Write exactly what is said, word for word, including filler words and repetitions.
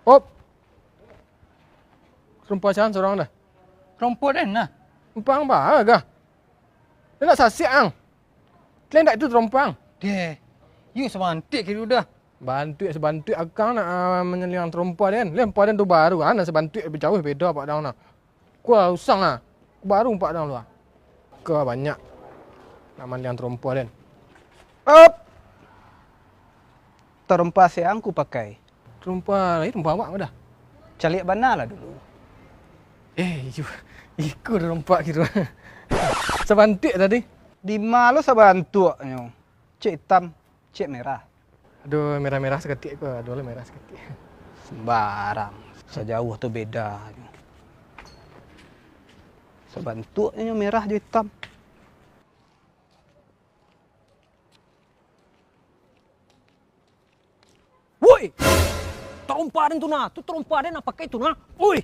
Op. Tarompa sia surang dah. Tarompa den nah. Umpang ba gah. Den nak sasiak ang. Kalian ndak itu tarompa ang. Deh. Yu sabantuak kiro dah. Bantuak sabantuak akang nak, ah, manyaliang tarompa den. Lempar den tu baru, ah, nak sabantuak jauah beda Pak Dang nah. Kua usang ah. Baru Pak Dang tu ah. Kua banyak. Nak manyaliang tarompa den. Op. Tarompa sia ang ku pakai. Tarompa lai, tarompa awak dah. Caliak bana lah dulu. Eh, iyo. Iko tarompa kiro. Sabantuak tadi. Dima lo sabantuaknyo? Ciek itam, ciek merah. Aduh, merah-merah saketek ko. Aduh, lah merah saketek. Sembarang. Sajauah tu beda. Sabantuaknyo merah jo itam. Woi! Tarompa den tu nah, tu tarompa den nak pakai tu nah. Woi!